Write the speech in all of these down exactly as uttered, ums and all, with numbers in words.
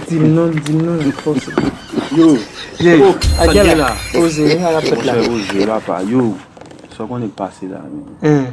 Di m non, di m non, fòse. Yo, oh, sa k gen la? Oze, wi, sa k ap fèt la? Monchè, oze, papa, yo, sa w konnen k pase la, men.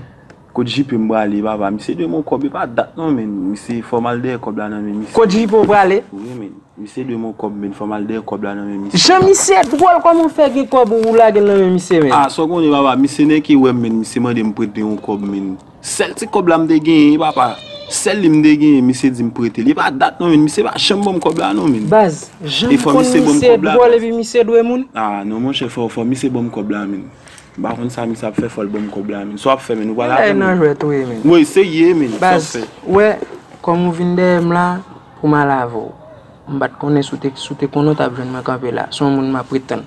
Kot J P m prale, papa? Misye dwe m yon kòb, e pa dat non, men. Misye, fò m al dèyè kòb la nan men misye. Kot J P w prale? Wi, men. Misye dwe m yon kòb, men. Fò m al dèyè kòb la nan men misye. Jan misye dwòl, kòman w fè gen kòb ou lage l nan men misye, men? Ah, sa w konnen, papa, misye nèk ki wè m, men. Misye mande m prete yon kòb, men. Sèl ti kòb la m te genyen, papa. Sèl li m te genyen, misye di m prete l. E pa dat non, men. Misye pa janm ban m kòb la, non, men. Baz, jan m konn misye dwòl, epi misye dwe moun. Ah, non, monchè, fò, fò misye ban m kòb la, men. M pa konn sa misye ap fè, fò l ban m kòb la, men. Sa w ap fè, men, ou pral avè m? Nan jwèt ou ye, men. Wi, se ye, men. Sa w ap fè? Baz, ou wè, kòm ou vin dèyè m la, pou m al avè w. M pa t konnen si w te, si w te konnen w t ap jwenn mwen kanpe la. Se yon moun m ap ret tann.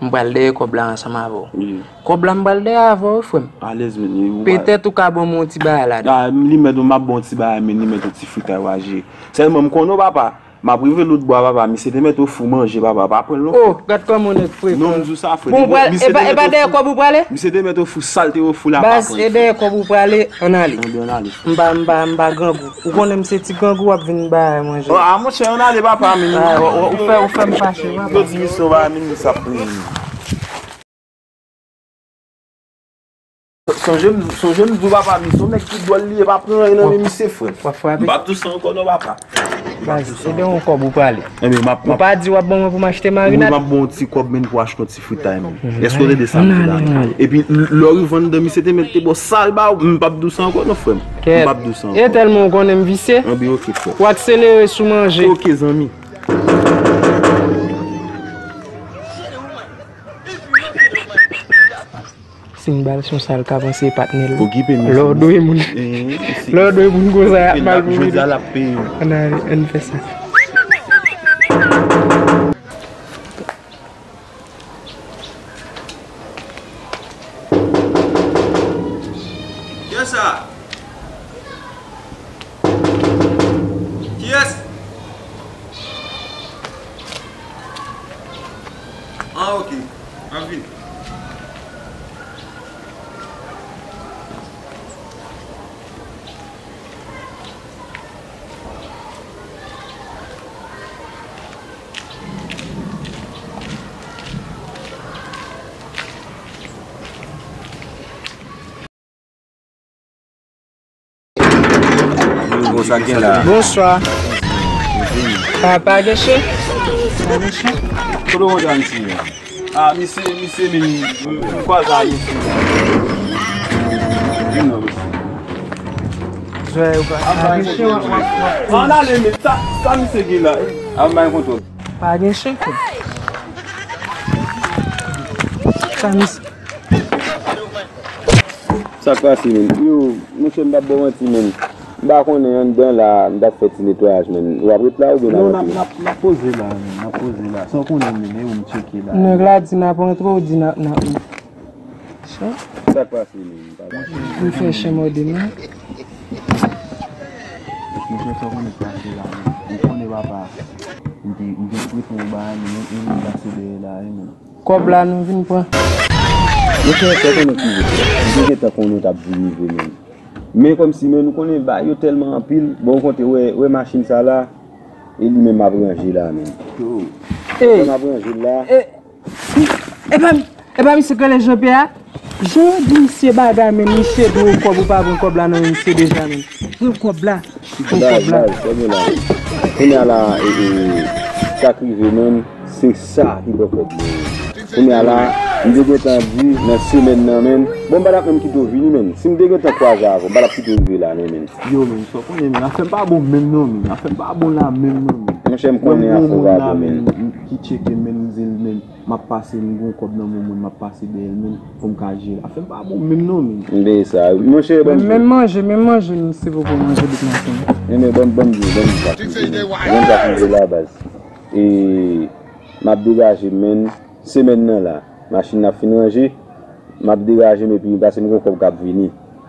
M pral dèyè kòb la ansanm avè w. Wi. Kòb la m pral dèyè avè w, wi, frè m. Alèz, men, ou pral. Petèt ou ka ban m yon ti bagay ladan. Ah, li mèt, m ap ba w yon ti bagay, men, li mèt yon ti fritay w a jere. Sèlman, m konnen w, papa. M ap rive lòtbò a, papa. Misye te mèt ofri w manje, papa. Pa pran l non, frè. Oh, gad kòman nèg frekan. Non, m di w sa, frè. Bon, ou pral, e pa, e pa dèyè kòb ou prale? Misye te mèt ofri w, sa l te ofri w la, pa pran l, frè. Baz, e dèyè kòb ou prale, ann ale. Anben, ann ale, frè. M pa, m pa, m pa grangou. Ou konnen m se ti grangou, w ap vin bay manje. Oh, ah, monchè, ann ale, papa, men. Ah, ou, ou, ou fè, ou fè m fache, papa. Yo di misye w pa menm sa pou li. Sonje m, sonje m di w, papa, misye yon nèg ki dwòl li ye, pa pran anyen nan men misye, frè. W ap frape? M p ap di w sa ankò non, papa. Baz, e de yon kòb ou prale. Enben, m ap, m ap. Ou pa di w ap ban mwen pou m achte marinad? Wi, m ap ba w yon ti kòb, men, pou w achte yon ti fritay, men. Èske w tande sa m di la? Epi, l-, lè w rive anndan, misye te mèt te ba w sa l ba w, m p ap di w sa ankò non, frè m. M p ap di w sa ankò. E tèlman w konnen m visye. Enben, oke, frè. W akselere sou manje. Oke, zanmi. Si n ba l, se yon sa l ka panse, patnè l. Okipe, mesye. Lè w dwe moun. Lè w dwe moun konsa, y ap mal pou li. Jodi a, l ap peye w. Ann ale, ann fè sa. Kiyès sa? Kiyès? Ah, oke. M ap vini. Bon, sa gen la. Bonswa. Pa, pa gen chen? Pa gen chen? Kote w monte a, misye? Ah, misye, misye, men, m kwaze a, misye. Vin non, misye. Zòrèy ou pa. Pa gen chen, w ap, w ap, w ap. Ann ale, men, sa, sa misye gen la? Al bay kontwòl. Pa gen chen, frè. Sa misye. Sa k pase, men? Yo, monchè, m p ap ba w manti, men. M pa konnen anndan la, m t ap fè ti netwayaj, men. W ap ret la oubyen n a rantre? Non, n ap, n ap, n ap poze la, men. N ap poze la. Sa w konnen, men, e ou m tcheke la. Nèg la di n ap rantre, ou di n ap, n ap. Sa? Sa k pase, men? M fè chen mòde m nan. Monchè, sa w konnen k pase la, men. Ou konnen papa. M te, m te prete yon bagay, men, e moun pase dèyè la, e, men. Kòb la nou vin pran. Monchè, sa w konnen ki vre. M te gentan konnen w t ap vin rive, men. Men kòmsi, men, nou konnen bagay yo tèlman anpil. Bon, ou konte, wè, wè machin sa la, e li menm m ap ranje la, men. Yo. Ey. M ap ranje l la. E, e pa, e pa misye k rele Jean Pierre a? Jan di misye bagay, men misye dwe w kòb, ou pa pran kòb la nan men misye deja, men. Pran kòb la. Pran kòb la. Baz, baz, kòb yo la. Kounye a la, e, e, sa k rive, men, se sa ki pran kòb mwen. Kounye a la, m te gentan di nan semèn nan, men. Bon, m pa t ap menm kite w vini, men. Si m te gentan kwaze avè w, m pa t ap kite w rive la, non, men. Yo, men, sa w konnen, men. Afè m pa bon menm, non, men. Afè m pa bon la menm, non, men. Monchè, m konnen afè w pa bon, men. Ki tcheke, men, m di l, men. M ap pase, m gon kòb nan men mwen, m ap pase dèyè l, men, pou m ka jere l. Afè m pa bon menm non, men. M benyen sa. Monchè, ban m di w. Menm manje, menm manje, m se poko manje bout maten. Men, men, ban m, ban m di w, ban m di w sa k rive, men. Ban m di w sa k rive la, baz. E, m ap degaje m, men, semèn nan la. Machin nan ap fin ranje, m ap degaje m, epi, paske m gon kòb k ap vini.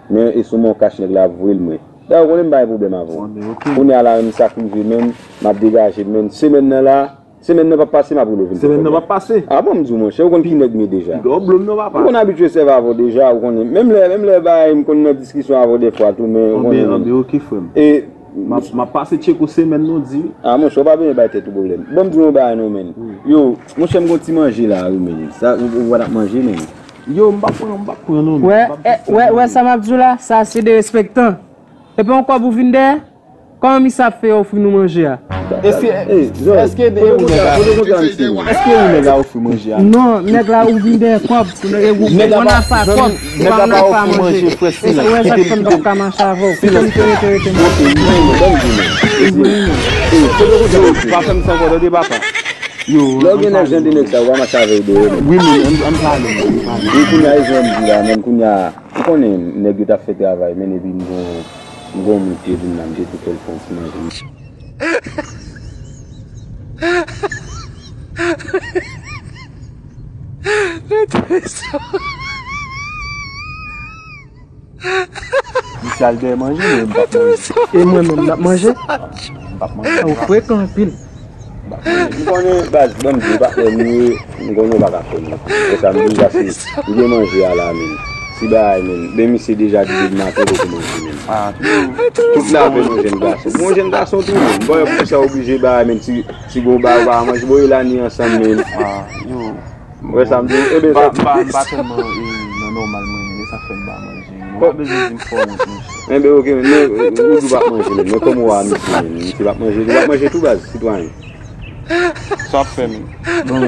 Men, e sou mon kach nèg la ap voye l mwen. Dayè, ou konnen m pa gen pwoblèm avè w. Kounye a la, menm sa k rive, men, m ap degaje m, men, semèn nan la, Semèn nan p ap pase, m ap rele w vin pran kòb la. Semèn nan p ap pase? Ah bon, m di w, monchè, ou konn ki nèg m ye deja. Piga w blo m non, papa. M konn abitye sèvi avè w deja, ou konnen. Menm lè, menm lè bagay, m konn nan diskisyon avè w dèfwa tou, men ou konnen. Anben, anben, oke, frè m. E, M ap, m ap pase tcheke w semèn nan, w di wi. Ah, monchè, w pa bezwen bay tèt ou pwoblèm. Ban m di w yon bagay non, menn. Wi. Yo, monchè, m gon ti manje la, wi, menn. Sa, ou, ou pa t ap manje, menn. Yo, m p ap pran, m p ap pran non, menn. Wè, m p ap wè, wè sa m ap di w la, sa se derespektan. Epi yon kòb ou vin dèyè, kòman misye ap fè ofri nou manje a? Èske, èske de ou nèg la? Foto kontra misye, menn. Èske ou nèg la ofri manje a? Non, nèg la ou vin dèyè kòb. Nèg la pa, zanmi, nèg la pa ofri manje, frè, silans. Kite m, kite m. Silans. Rete, rete, rete. Ok, wi, men, ban m di, men. Ey, foto kontra misye. Pa fè m sanfò, tande, papa. Yo, lè w gen nèg jan de nèg sa, ou pa mache avè yo deyò, menn. Wi, men, ann, ann pale, menn, ann pale. Wi, kounye a, e jan m di la, menn, kounye a, ou konnen, nèg yo t ap fè travay, menn, epi m gon, m gon moun ki te vin la, m te di fè l fè yon ti manje. Misye al dèyè manje, mwen m p ap manje. E mwen menm, m ap manje? M p ap manje. Ou frekan anpil. M konnen baz, ban m di w, patnè m ye, m konnen w pa ka fè m anyen. E sa m di w, paske m gen manje a la, menn. Ti bagay, menn. Men misye deja di depi maten poko manje, menn. Ah, tout la fè yon jèn gason. Yon jèn gason tou, menn. Bon, poukisa w oblije bagay, menn, si, si gon bagay ou pa manje, bon, e la ni ansanm, menn. Ah, yo. Wè sa m di w? Enben, m pa, sa m pa, m pa tèlman, e, nan nòmal mwen, men e sa k fè m pa manje. Ou pa bezwen di m fò wont, monchè. Enben, ok, men, men, ou di w p ap manje, men, men kòman w a misye, men? Misye p ap manje, li p ap manje tou, baz, sitwayen. Sa w ap fè, men? Bon,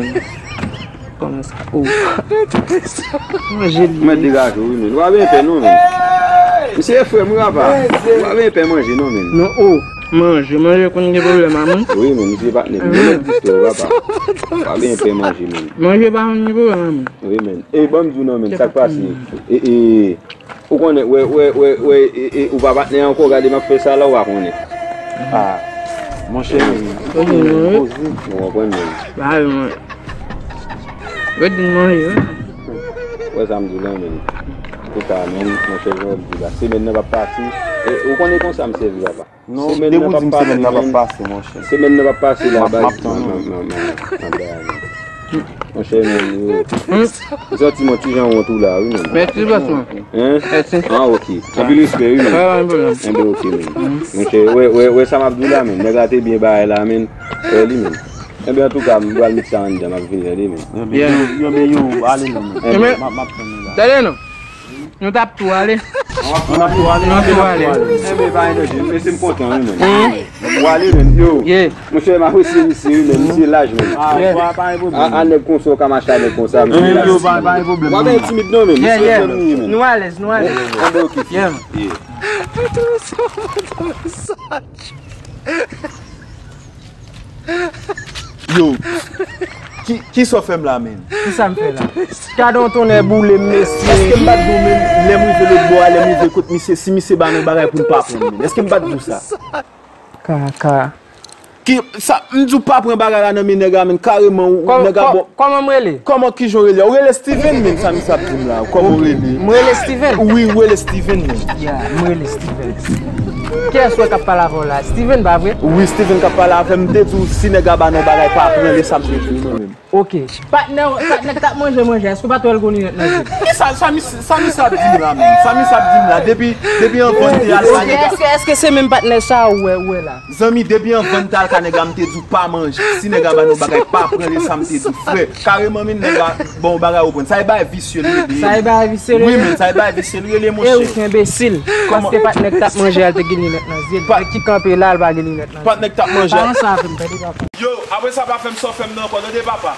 kòman sa? Oh. Manje li. Mèt degaje w, wi, men. Ou pa benyen pè, non, men. Misye e frè m, wi, papa. Ou pa benyen pè manje, non, men. Non, oh. Manje, manje konn gen pwoblèm a moun. Wi, men, misye patnè m. Mwen mèt di w, papa. Ou pa benyen pè manje, men. Manje pa konn gen pwoblèm a moun. Wi, men. E, ban m di w non, men, sa k pase? E, e, ou konnen, wè, wè, wè, wè, e, e, ou pa patnè ankò, gade m ap fè sa la, ou pa konnen. Ah, monchè, poze. Ou konprann, men. Ba, mwen. Yo di manje, wi. Wè sa m di w la, men. Antouka, men, monchè, jan w di la. Semèn nan p ap pase. E, ou konnen konsa m sèvi, papa. Non, depi w di m semèn nan p ap pase, monchè. Semèn nan p ap pase la, baz. M ap tann ou. M ap, m ap, m ap, m ap, m ap bay a, men. Monchè, men, yo. M santi m yon ti jan wont ou la, wi, men. Mèsi, patwon. Hein? Mèsi. Ah, ok. Anpil respè, wi, men. Pa gen pwoblèm. Enben, ok, men. Monchè, wè, wè, wè sa m ap di w la, men. Nèg la te byen bagay la, men. Wè li, men. Enben, antouka, m pral met sa anndan, m ap vini, tande, men. Yo, men, yo, yo, men, yo, ale non, men. Enben. M ap, m ap tann ou la. Tande non. Nou t ap tou ale. Nou t ap tou ale. Nou t ap tou ale. Enben, pa gen danje, men se m kontan, wi, men. Ou ale, men, yo. Monchè, m apresye misye, wi, men misye laj, men. Ah, pa gen pwoblèm. A, a nèg konsa, ou ka mache a nèg konsa, misye laj. Yo, pa, pa gen pwoblèm. W ap entimid non, men. Misye frè m li ye, men. Nou alèz, nou alèz. Enben, ok. Yeah, man. Yo, ki, kisa w fè m la, menn? Kisa m fè la? Gade yon tonnè boule m, mesye. Èske m pa t di w, menn, lè m rive lòtbò a, lè m rive kot misye, si misye ba nou bagay pou n pa pran, menn? Èske m pa t di w sa? Kaka. Ki, sa, m di w pa pran bagay la nan men nèg la, menn, kareman, ou, nèg la, bon. Kòman m rele? Kòman, kijan w rele? Ou rele Steven, menn, sa misye ap di m la. Kòman w rele? M rele Steven? Wi, ou rele Steven, menn. Ya, m rele Steven. Kiyès wè k ap pale avè w la? Steven, pa vre? Wi, Steven k ap pale avè m. M te di w, si nèg la ba nou bagay, pa pran li, sa m te di w, mwen menm. Ok. Patnè, patnè k t ap manje manje, èske w pa t wè l gen linèt nan zye l? Kisa, sa misye, sa misye ap di m la, menm? Sa misye ap di m la? Depi, depi anvan m te al la, nèg la. Èske, èske se menm patnè sa a ou wè, ou wè la? Zanmi, depi anvan m t al ka nèg la, m te di w pa manje. Si nèg la ba nou bagay, pa pran li, sa m te di w, frè. Kareman, menn, nèg la ba w bagay, ou pran. Sa e bagay visye l rele. Sa e bagay visye l rele? Wi, menn, sa e bagay visye l rele, monchè. E ou ki enbesil. Paske patnè k t ap manje a, l te gen linèt nan zye l. Nèg ki kanpe la, l pa gen linèt nan zye l. Patnè k t ap manje a. Pa ansanm avè m, tande, papa. Yo, apre sa, pa fè m sa w fè m nan ankò, tande, papa.